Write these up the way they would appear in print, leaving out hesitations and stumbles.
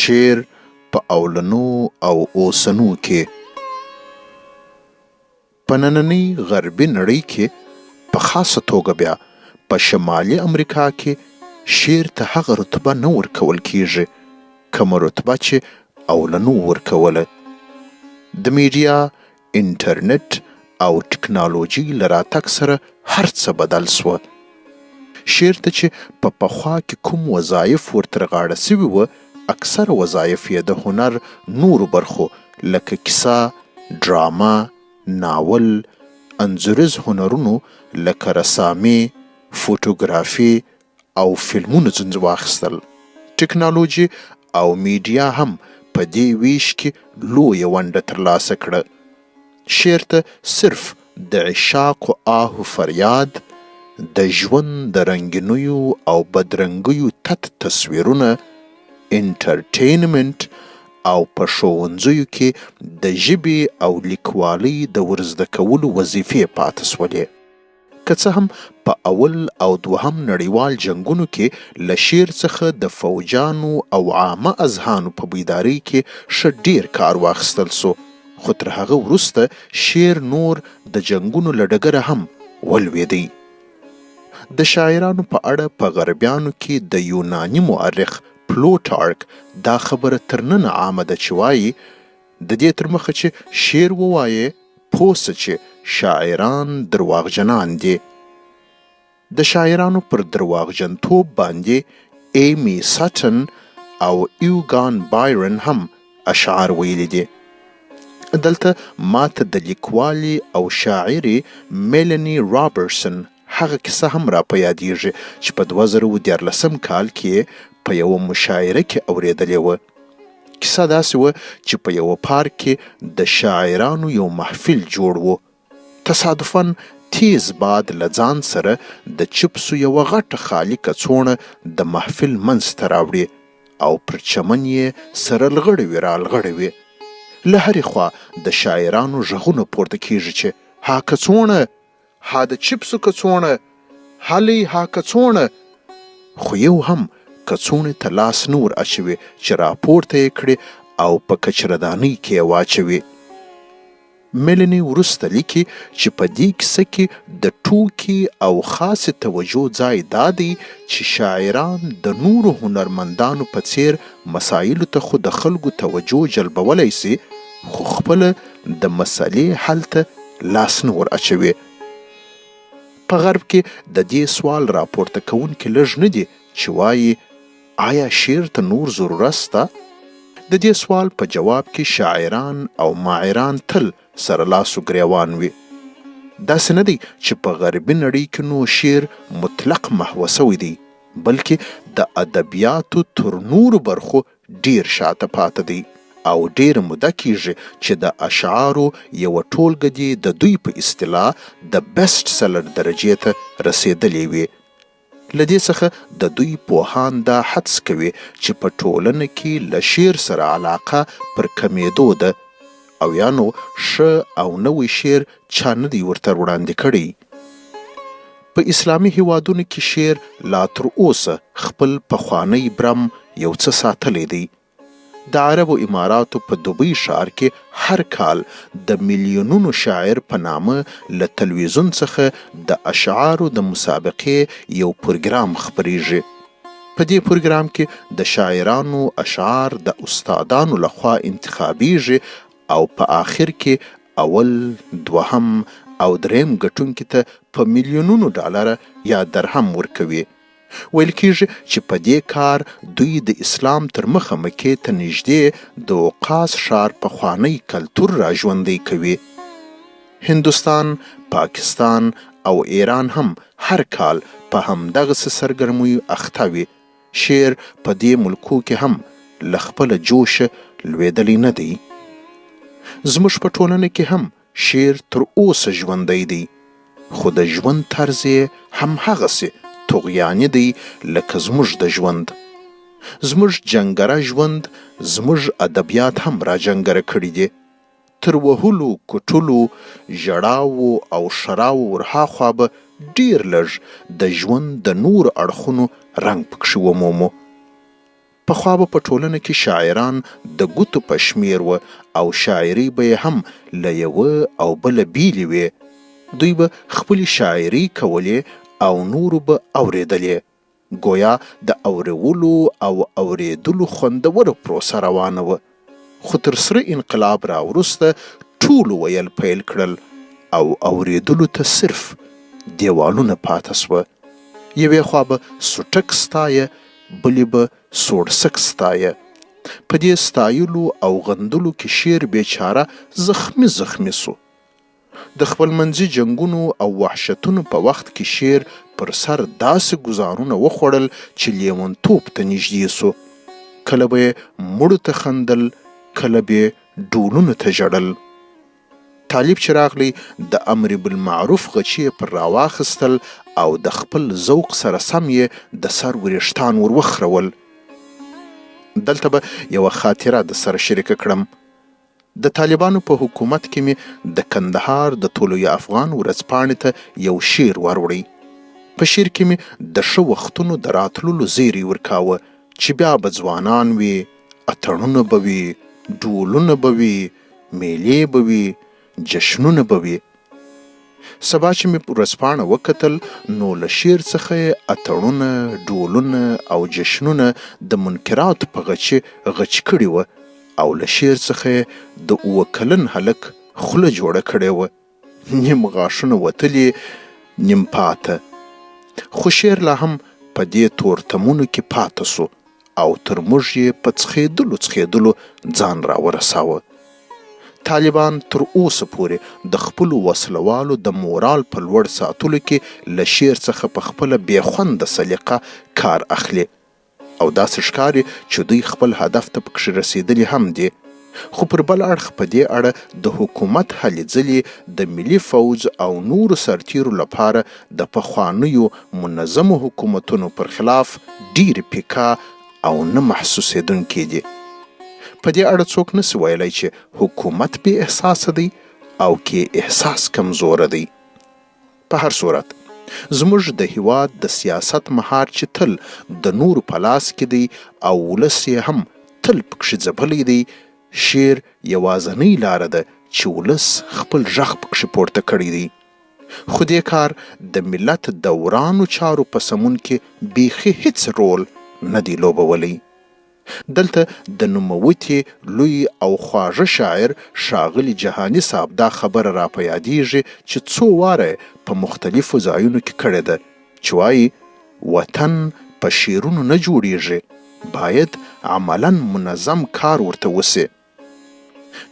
شعر په اولنو او اوسنو کې. په نننۍ غربي نړۍ کې په خاصه توګه بیا په شمالي امریکا کې شعر ته هغه رتبه نه ورکول کیږي کومه رتبه چې اولنو ورکوله. د میډیا، انټرنټ او ټکنالوجۍ له راتګ سره هر څه بدل شوه. شعر ته چې په پخوا کې کوم وظایف ور تر غاړه شوي وه، اکثره وظایف یې د هنر نورو برخو لکه کیسه، ډرامه، ناول، انځوریز هنرونو لکه رسامي، فوټوګرافي او فلمونو ځنځ واخیستل. ټکنالوجي او میډیا هم په دې ویش کې لویه ونډه ترلاسه کړه. شعر ته صرف د عشاق و آه و فریاد، د ژوند د رنګینیو او بدرنګیو تت تصویرونه، انټرټینمنټ او په ښوونځیو کې د ژبې او لیکوالۍ د ورزده کولو وظیفې پاتې شولې. که څه هم په اول او دوهم نړیوال جنګونو کې له شعر څخه د فوجانو او عامه اذهانو په بیدارۍ کې ښه ډېر کار واخیستل شو، خو تر هغه وروسته شعر نور د جنګونو له ډګره هم ولوېدی. د شاعرانو په اړه په غربیانو کې د یوناني مؤرخ پلوټارک دا خبره تر ننه عامه ده چې وايي، د دې تر مخه چې شعر ووایې، پوه سه چې شاعران درواغجنان دي. د شاعرانو پر درواغجنتوب باندې ایمي سټن او ایوګان بایرن هم اشعار ویلي دي. دلته ماته د لیکوالې او شاعرې میلني رابرسن هغه کیسه هم را په یادیږي چې په 2013 کال کې یې په یوه مشاعره کې اورېدلې وه. کیسه داسې وه چې په یوه پارک کې د شاعرانو یو محفل جوړ و. تصادفاً تیز باد له ځان سره د چپسو یوه غټه خالي کڅوڼه د محفل منځ ته راوړي او پر چمن یې سره لغړوي رالغړوي. له هرې خوا د شاعرانو غږونه پورته کیږي چې ها کڅوڼه! ها د چپسو کڅوڼه، هلئ ها کڅوڼه! خو یو هم کڅوڼې ته لاس نه ور اچوي چې راپورته یې کړي او په کچردانۍ کې یې واچوي. میلني وروسته لیکي چې په دې کیسه کې د ټوکې او خاصې توجه ځای دا دی چې شاعران د نورو هنرمندانو په څېر مسایلو ته خو د خلکو توجه جلبولی شي، خو خپله د مسئلې حل ته لاس نه ور اچوي. په غرب کې د دې سوال راپورته کوونکي لږ نه دي چې وايي، آیا شعر ته نور ضرورت شته؟ د دې سوال په جواب کې شاعران او ماعران تل سره لاس و ګرېوان وي. داسې نه دی چې په غربي نړۍ کې نو شعر مطلق محوه شوی دی، بلکې د ادبیاتو تر نورو برخو ډېر شاته پاته دی او ډېره موده کېږي چې د اشعارو یوه ټولګه دې د دوی په اصطلاح د بیسټ سیلر درجې ته رسېدلې وي. له دې څخه د دوی پوهان دا حدس کوي چې په ټولنه کې له شعر سره علاقه پر کمېدو ده او یا نو ښه او نوی شعر چا نه دی ورته وړاندې کړی. په اسلامي هېوادونو کې شعر لا تر اوسه خپل پخوانی برم یو څه ساتلی دی. د عربو اماراتو په دوبۍ ښار کې هر کال د میلیونونو شاعر په نامه له تلویزیون څخه د اشعارو د مسابقې یو پروګرام خپریږي. په دې پروګرام کې د شاعرانو اشعار د استادانو له خوا انتخابیږي او په آخر کې اول، دوهم او دریم ګټونکي ته په میلیونونو ډالره یا درهم ورکوي. ویل کیږي چې په دې کار دوی د اسلام تر مخه مکې ته نږدې د عکاظ ښار پخوانی کلتور را ژوندی کوي. هندوستان، پاکستان او ایران هم هر کال په همدغسې سرګرمیو اخته وي، شعر په دې ملکو کې هم له خپله جوشه لوېدلی نه دی. زموږ په ټولنه کې هم شعر تر اوسه ژوندی دی، خو د ژوند طرز یې هم هغسې طغیاني دی لکه زموږ د ژوند. زموږ جنګره ژوند زموږ ادبیات هم راجنګره کړي دي. تر وهلو کوټلو، ژړاوو او ښراوو ورهاخوا به ډېر لږ د ژوند د نورو اړخونو رنګ پکښې ومومو. پخوا به په ټولنه کې شاعران د ګوتو په شمېر وه او شاعرۍ به یې هم له یوه او بله بېلې وې. دوی به خپلې شاعرۍ کولې او نورو به اورېدلې. ګویا د اورولو او اورېدلو خوندوره پروسه روانه وه. خو تر سره انقلاب را وروسته ټولو ویل پیل کړل او اورېدلو ته صرف دېوالونه پاته شوه. یوې خوا به سوټک ستایه، بلې به سوړسک ستایه. په دې ستایلو او غندلو کې شعر بېچاره زخمي زخمي شو. د خپلمنځي جنګونو او وحشتونو په وخت کې شعر پر سر داسې ګوزارونه وخوړل چې لېونتوب ته نږدې شو. کله به یې مړو ته خندل، کله به یې ډولونو ته ژړل. طالب چې راغلی د امر بالمعروف غچي یې پر راواخیستل او د خپل ذوق سره سم یې د سر وریښتان ور وخرول. دلته به یوه خاطره د سره شریکه کړم. د طالبانو په حکومت کې مې د کندهار د طلوع افغان ورځپاڼې ته یو شعر وروړی. په شعر کې مې د ښه وختونو د راتللو زیری ورکاوه چې بیا به ځوانان وي، اتڼونه به وي، ډولونه به وي، مېلې به وي، جشنونه به وي. سبا چې مې ورځپاڼه وکتل نو له شعر څخه یې اتڼونه، ډولونه او جشنونه د منکراتو په غچي غچ کړي وه او له شعر څخه یې د اووه کلن هلک خوله جوړه کړې وه، نیم غاښونه وتلي، نیم پاته. خو شعر لا هم په دې تورتمونو کې پاته شو او تر موږ یې په څخېدلو څخېدلو ځان راورساوه. طالبان تر اوسه پورې د خپلو وسله والو د مورال په لوړ ساتلو کې له شعر څخه په خپله بې خونده سلیقه کار اخلي او داسې ښکاري چې دوی خپل هدف ته پکښې رسېدلي هم دي. خو پر بل اړخ په دې اړه د حکومت هلې ځلې د ملي فوځ او نورو سرتېرو لپاره د پخوانیو منظمو حکومتونو پر خلاف ډېرې پیکه او نه محسوسېدونکې دي. په دې اړه څوک نه سي ویلای چې حکومت بې احساسه دی او کې احساس کمزوره دی. په هر صورت زموږ د هیواد د سیاست مهار چې تل د نورو په لاس کې دی او ولس یې هم تل پکښې ځپلی دی، شعر یوازنۍ لاره ده چې ولس خپل ږغ پکښې پورته کړی دی. خو دې کار د ملت د ورانو چارو په سمون کې بیخي هیڅ رول نه دی لوبولی. دلته د نوموتي لوی او خواږه شاعر ښاغلي جهاني صاحب دا خبره را په یادیږي چې څو واره یې په مختلفو ځایونو کې کړې ده چې وایي، وطن په شعرونو نه جوړیږي، باید عملاً منظم کار ورته وشي.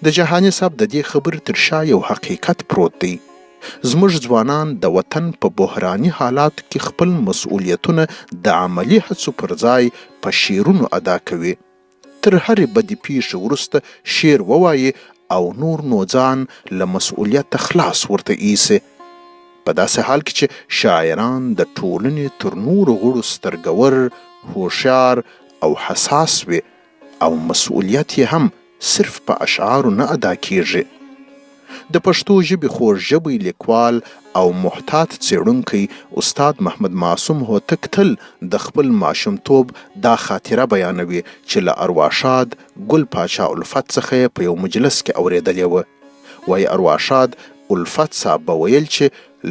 د جهاني صاحب د دې خبرې تر شا یو حقیقت پروت دی. زموږ ځوانان د وطن په بحراني حالاتو کې خپل مسؤلیتونه د عملي هڅو پر ځای په شعرونو ادا کوي. تر هرې بدې پېښې وروسته شعر ووايي او نور نو ځان له مسؤلیته خلاص ورته ایسي. په داسې حال کې چې شاعران د ټولنې تر نورو غړو سترګور، هوښیار او حساس وي او مسؤلیت یې هم صرف په اشعارو نه ادا کیږي. د پښتو ژبې خوږ ژبی لیکوال او محتاط څېړونکی استاد محمد معصوم هوتک تل د خپل ماشومتوب دا خاطره بیانوي چې له ارواښاد ګل پاچا الفت څخه یې په یو مجلس کې اورېدلې وه. وایي ارواښاد الفت صاحب به ویل چې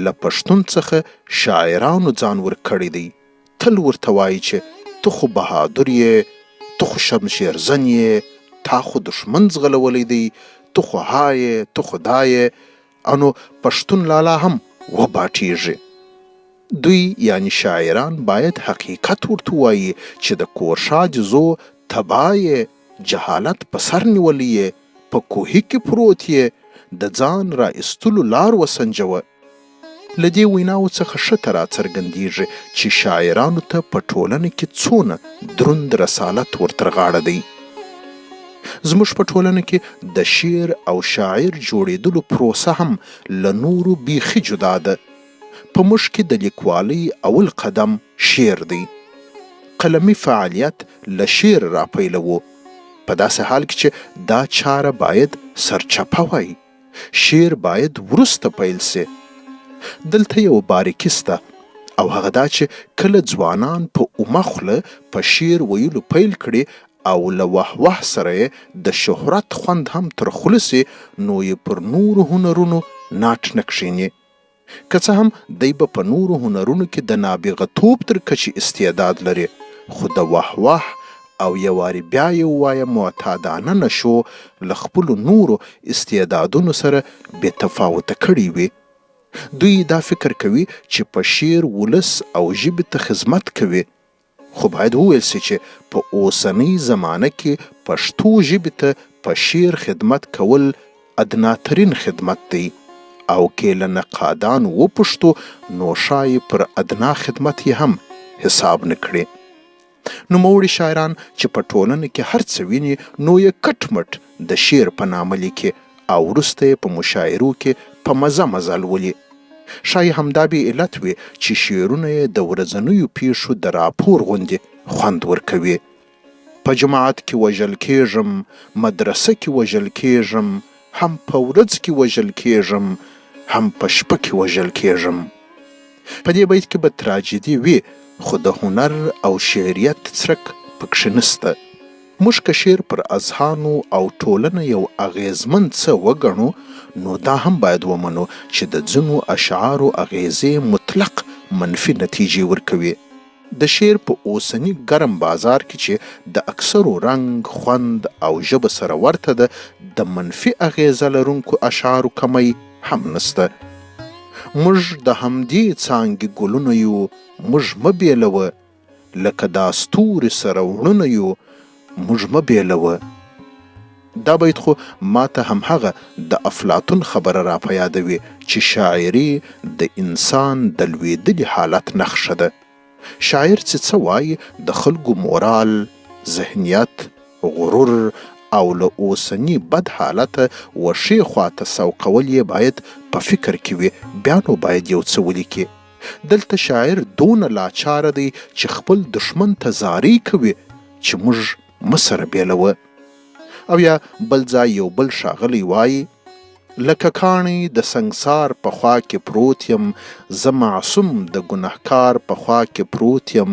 له پښتون څخه شاعرانو ځان ورک کړی دی. تل ورته وایي چې ته خو بهادر یې، ته خو شمشېرزن یې، تا خو دښمن ځغلولی دی، ته خو ها یې، ته خو دا یې، انو پښتون لالا هم وباټېږي. دوی یعنې شاعران باید حقیقت ورته ووایي چې د کورښادې زو تباه یې، جهالت په سر نیولی یې، په کوهي کې پروت یې، د ځان را ایستلو لار وسنجوه. له دې ویناوو څخه ښه ته راڅرګندېږي چې شاعرانو ته په ټولنه کې څونه دروند رسالت ور تر غاړه دی. زموږ په ټولنه کې د شعر او شاعر جوړېدلو پروسه هم له نورو بیخي جدا ده. په موږ کې د لیکوالۍ اول قدم شعر دی. قلمي فعالیت له شعره راپیلوو، په داسې حال کې چې دا چاره باید سرچپه وای. شعر باید وروسته پیل شي. دلته یوه باریکي شته او هغه دا چې کله ځوانان په اومه خوله په شعر ویلو پیل کړي او له واه واه سره یې د شهرت خوند هم تر خوله سي، نو یې پر نورو هنرونو ناټ نه کښېني. که څه هم دی به په نورو هنرونو کې د نابغه توب تر کچې استعداد لري، خو د واه واه او یوارې بیا یې ووایه معتادانه نشو له خپلو نورو استعدادونو سره بې تفاوته کړی وي. دوی دا فکر کوي چې په شعر ولس او ژبې ته خدمت کوي، خو باید وویل شي چې په اوسنۍ زمانه کې پښتو ژبې ته په شعر خدمت کول ادناترین خدمت دی او که له نقادانو وپوښتو نو ښايي پر ادنا خدمت یې هم حساب نه کړي. نوموړي شاعران چې په ټولنه کې هر څه ویني نو یې کټ مټ د شعر په نامه لیکي او وروسته یې په مشاعرو کې په مزه مزه لولي. ښايي همدا بې علت وي چې شعرونه یې د ورځنیو پېښو د راپور غوندې خوند ورکوي. په جماعت کې وژل کېږم، مدرسه کې وژل کېږم، هم په ورځ کې وژل کېږم، هم په شپه کې وژل کېږم. په دې بیت کې به تراژیدي وي، خو د هنر او شعریت څرک پکښې نشته. موږ که شعر پر اذهانو او ټولنه یو اغېزمن څه وګڼو، نو دا هم باید ومنو چې د ځینو اشعارو اغېزې مطلق منفي نتیجې ورکوي. د شعر په اوسني ګرم بازار کې چې د اکثرو رنګ، خوند او ژبه سره ورته ده، د منفي اغېزه لرونکو اشعارو کمی هم نشته. موږ د همدې څانګې ګلونه یو، موږ مه بېلوه، لکه دا ستوري سره وړونه یو، موږ مه بېلوه. دا بیت خو ماته همهغه د افلاطون خبره را په یادوي چې شاعري د انسان د لوېدلي حالت نخښه ده. شاعر چې څه وايي د خلکو مورال، ذهنیت، غرور او له اوسني بد حالته و ښې خوا ته سوقول یې باید په فکر کې وي، بیا نو باید یو څه ولیکي. دلته شاعر دونه لاچاره دی چې خپل دښمن ته زارۍ کوي چې موږ مه سره بېلوه. او یا بل ځای یو بل ښاغلی وايي، لکه کاڼی د سنګسار په خوا کې پروت یم، زه معصوم د ګنهکار په خوا کې پروت یم،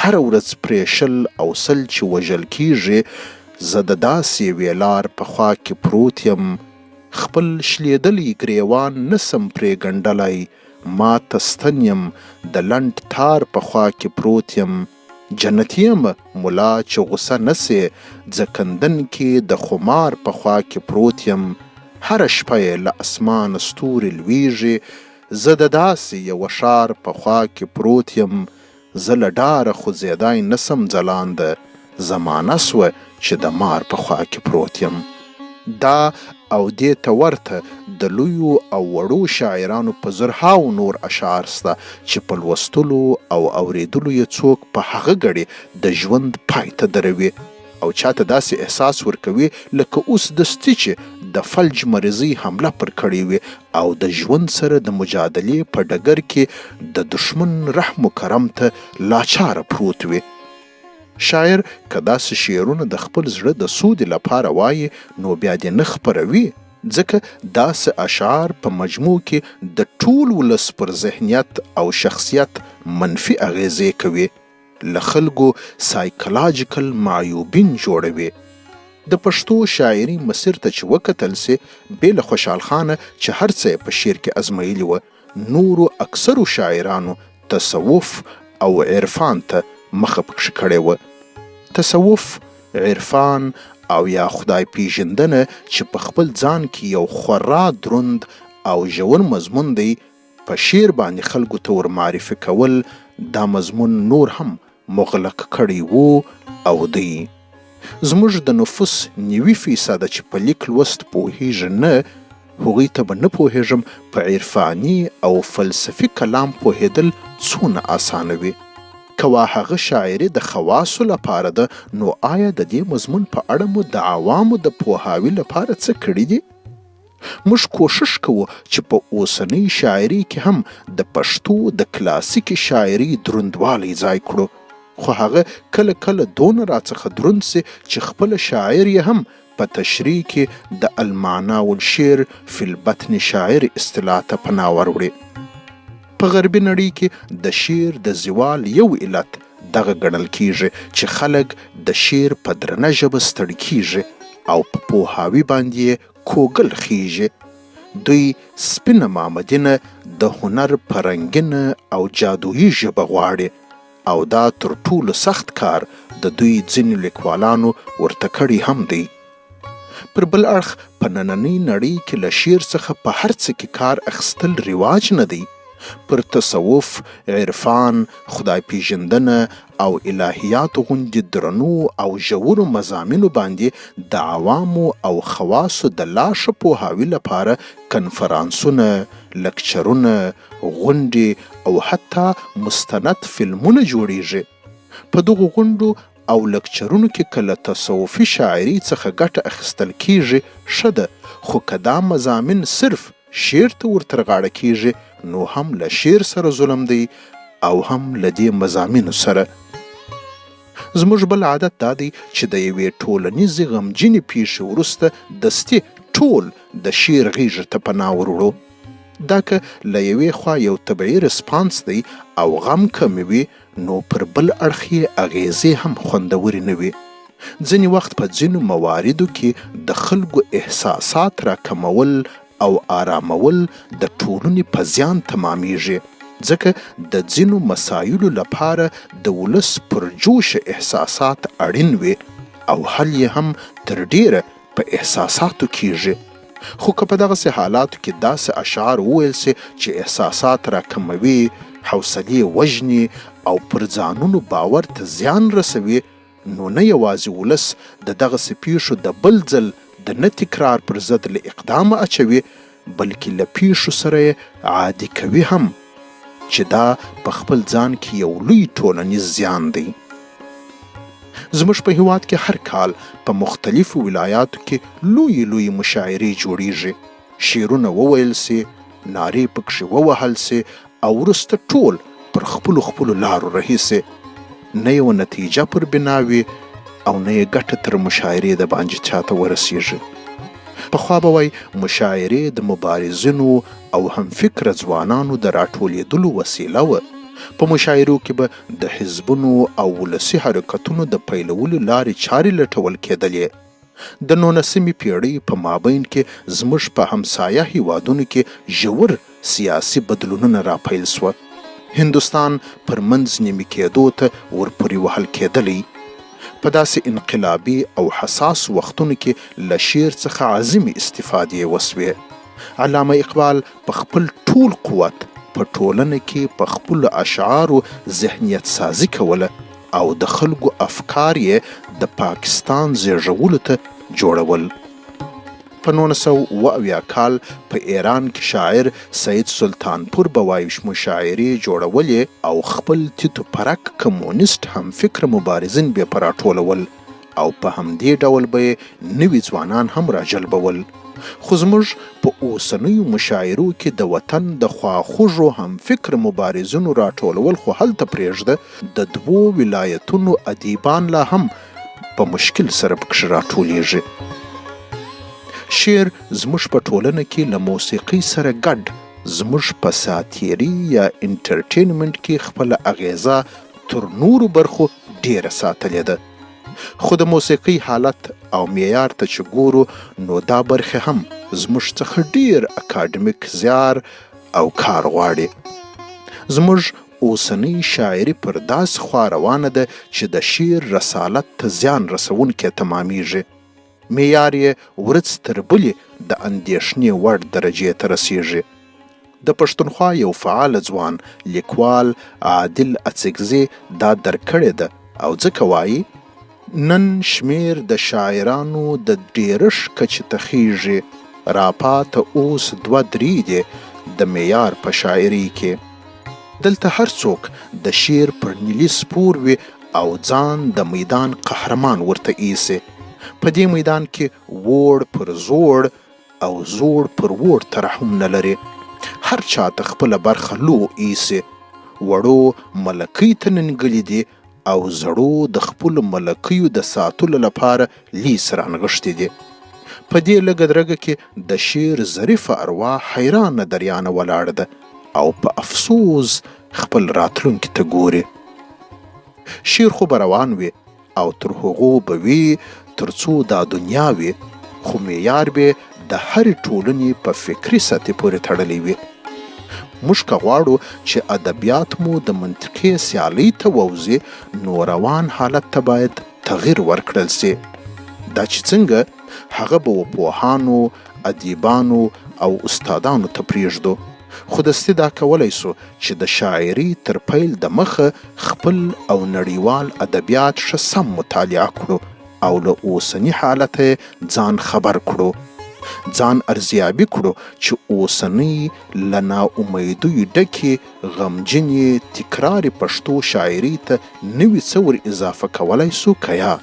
هره ورځ پرې 20 او 100 چې وژل کېږي، زه د داسې یوې لار په خوا کې پروت یم، خپل شلېدلی ګرېوان نه سم پرې ګنډلی، ماته ستن یم د لنډ تار په خوا کې پروت یم، جنتي یم ملا چې غوسه نه سې، ځکندن کې د خمار په خوا کې پروت یم، هره شپه یې له اسمانه ستوري لوېږي، زه د داسې یوه ښار په خوا کې پروت یم، زه له ډاره خوځېدای نه سم ځلانده، زمانه سوه چې د مار په خوا کې پروت یم. دا او دې ته ورته د لویو او وړو شاعرانو په زرهاوو نور اشعار سته چې په لوستلو او اورېدلو یې څوک په هغه ګړي د ژوند پای ته دروي او چاته داسې احساس ورکوي لکه اوس دستي چې د فلج مریضۍ حمله پر کړې وي او د ژوند سره د مجادلې په ډګر کې د دښمن رحم و کرم ته لاچاره پروت وي. شاعر که داسې شعرونه د خپل زړه د سودې لپاره وايي نو بیا دې نه خپروي، ځکه داسې اشعار په مجموع کې د ټول ولس پر ذهنیت او شخصیت منفي اغېزې کوي، له خلکو سایکلاجیکل معیوبین جوړوي. د پښتو شاعري مسیر ته چې وکتل شي، بې له خوشحال خانه چې هر څه یې په شعر کې ازمویلي وه، نورو اکثرو شاعرانو تصوف او عرفان ته مخه پکښې کړې وه. تصوف، عرفان او یا خدای پېژندنه چې په خپل ځان کې یو خورا دروند او ژور مضمون دی، په شعر باندې خلکو ته ور معرفي کول دا مضمون نور هم مغلق کړی وو او دی. زموږ د نفوس 90 فیصده چې په لیک لوست پوهیږي نه، هغوی ته به نه پوهیږم په عرفاني او فلسفي کلام پوهېدل څونه اسانه وي. که وا هغه شاعري د خواصو لپاره ده، نو آیا د دې مضمون په اړه مو د عوامو د پوهاوي لپاره څه کړي دي؟ موږ کوښښ کوو چې په اوسنۍ شاعرۍ کې هم د پښتو د کلاسیکې شاعرۍ دروندوالی ځای کړو، خو هغه کله کله دونه راڅخه دروند سي چې خپله شاعر یې هم په تشریح کې د المعنا والشعر فی البطن شاعر اصطلاح ته پناه وروړي. په غربي نړۍ کې د شعر د زوال یو علت دغه ګڼل کېږي چې خلک د شعر په درنه ژبه ستړي کېږي او په پوهاوي باندې یې کوګل خېږي. دوی سپینه مامدینه د هنر په رنګینه او جادويي ژبه غواړي او دا تر ټولو سخت کار د دوی ځینو لیکوالانو ورته کړی هم دی. پر بل اړخ په نننۍ نړۍ کې له شعر څخه په هر څه کې کار اخیستل رواج نه دی. پر تصوف، عرفان، خدای پېژندنه او الهیاتو غوندې درنو او ژورو مضامینو باندې د عوامو او خواصو د لا ښه پوهاوي لپاره کنفرانسونه، لکچرونه، غونډې او حتی مستند فلمونه جوړېږي. په دغو غونډو او لکچرونو کې که له تصوفي شاعرۍ څخه ګټه اخیستل کېږي ښه ده، خو که دا مضامین صرف شعر ته ور تر غاړه کېږي نو هم له شعر سره ظلم دی او هم له دې مضامینو سره. زموږ بل عادت دا دی چې د یوې ټولنیزې غمجنې پېښې وروسته دستي ټول د شعر غېږې ته پناه ور وړو. دا که له یوې خوا یو طبعي رسپانس دی او غم کموي نو پر بل اړخ یې اغېزې هم خوندورې نه وي. ځینې وخت په ځینو مواردو کې د خلکو احساسات راکمول او آرامول د ټولنې په زیان تمامېږي، ځکه د ځینو مسایلو لپاره د ولس پرجوشه احساسات اړین وي او حل یې هم تر ډېره په احساساتو کېږي. خو که په دغسې حالاتو کې داسې اشعار وویل شي چې احساسات راکموي، حوصلې وژني او پر ځانونو باور ته زیان رسوي، نو نه یوازې ولس د دغسې پېښو د بل ځل د نه تکرار پر ضد له اقدامه اچوي، بلکې له پېښو سره یې عادي کوي هم، چې دا په خپل ځان کې یو لوی ټولنیز زیان دی. زموږ په هیواد کې هر کال په مختلفو ولایاتو کې لویې لویې مشاعرې جوړیږي، شعرونه وویل شي، نارې پکښې ووهل شي او وروسته ټول پر خپلو خپلو لارو رهي شي. نه یوه نتیجه پر بنا وي او نه یې ګټه تر مشاعرې د باندې چاته ورسیږي. پخوا به وای مشاعرې د مبارزینو او همفکره ځوانانو د راټولېدلو وسیله وه. په مشاعرو کې به د حزبونو او ولسي حرکتونو د پیلولو لارې چارې لټول کېدلې. د نونسمې پېړۍ په مابین کې زموږ په همسایه هېوادونو کې ژور سیاسي بدلونونه راپیل شوه. هندوستان پر منځ نیمې کېدو ته ورپورې وهل کېدلی. په داسې انقلابي او حساسو وختونو کې له شعر څخه عظیمې استفادې وشوې. علامه اقبال په خپل ټول قوت په ټولنه کې په خپلو اشعارو ذهنیت سازي کوله او د خلکو افکار یې د پاکستان زېږولو ته جوړول. په 1977 کال په ایران کې شاعر سید سلطانپور بوایش مشاعرې جوړولې او خپل تیتو پرک کمونیست همفکره مبارزین به په راټولول او په همدې ډول به یې نوي ځوانان هم راجلبول. خو زموږ په اوسنیو مشاعرو کې د وطن د خواخوږو همفکره مبارزینو راټولول خو هلته پرېږده، د دوو ولایتونو ادیبان لا هم په مشکل سره پکښې راټولېږي. شعر زموږ په ټولنه کې له موسیقۍ سره ګډ زموږ په ساتیري یا انټرټینمنټ کې خپله اغېزه تر نورو برخو ډېره ساتلې ده. خو د موسیقۍ حالت او معیار ته چې ګورو نو دا برخې هم زموږ څخه ډېر اکاډمیک زیار او کار غواړي. زموږ اوسنۍ شاعري پر داسې خوا روانه ده چې د شعر رسالت ته زیان رسوونکې تمامېږي. معیار یې ورځ تر بلې د اندېښنې وړ درجې ته رسېږي. د پښتونخوا یو فعال ځوان لیکوال عادل اڅکزي دا درک کړې ده او ځکه وایي، نن شمېر د شاعرانو د ډېرښت کچې ته خېږي، راپاته اوس دوه درې دي د معیار په شاعرۍ کې. دلته هر څوک د شعر پر نیلي سپور وي او ځان د میدان قهرمان ورته ایسي. په دې میدان کې ووړ پر زوړ او زوړ پر ووړ ترحم نه لري. هر چا ته خپله برخه لو ایسي. وړو ملکۍ ته ننګلي دي او زړو د خپلو ملکیو د ساتلو لپاره لیس رانغښتي دي. په دې لږه درګه کې د شعر ظریفه اروا حیرانه دریانه ولاړه ده. او په افسوس خپل راتلونکي ته ګوري. شعر خو به روان وي او تر هغو به وي تر څو دا دنیا وي، خو معیار به د هرې ټولنې په فکري سطحې پورې تړلی وي. موږ که غواړو چې ادبیات مو د منطقې سیالۍ ته ووځي، نو روان حالت ته باید تغیر ورکړل شي. دا چې څنګه، هغه به و پوهانو، ادیبانو او استادانو ته پرېږدو، خو دستي دا کولی شو چې د شاعرۍ تر پیل د مخه خپل او نړیوال ادبیات ښه سم مطالعه کړو او له اوسني حالته ځان خبر کړو، ځان ارزیابي کړو چې اوسنۍ له نا امیدیو ډکې غمجنې تکرارې پښتو شاعرۍ ته نوي څه ور اضافه کولای شو که یا؟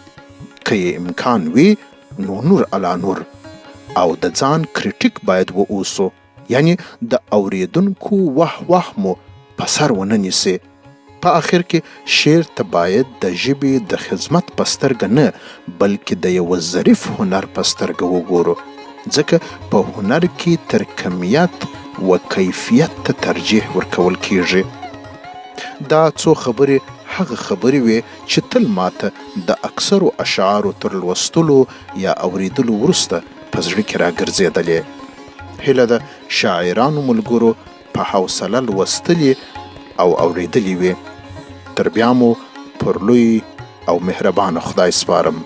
که یې امکان وي نو نور علی نور او د ځان کریټیک باید و اوسو، یعنی د اوریدونکو واه واه مو په سر ونه نیسي. په اخر کې شعر ته باید د ژبې د خدمت په سترګه نه، بلکې د یوه ظریف هنر په سترګه وګورو، ځکه په هنر کې تر کمیت و کیفیت ته ترجیح ورکول کیږي. دا څو خبرې هغه خبرې وې چې تل ماته د اکثرو اشعارو تر لوستلو یا اوریدلو وروسته په زړه کې راګرځېدلې. هیله ده شاعرانو ملګرو په حوصله لوستلې او اورېدلې وي. تر بیا مو پر لوی او مهربانه خدای سپارم.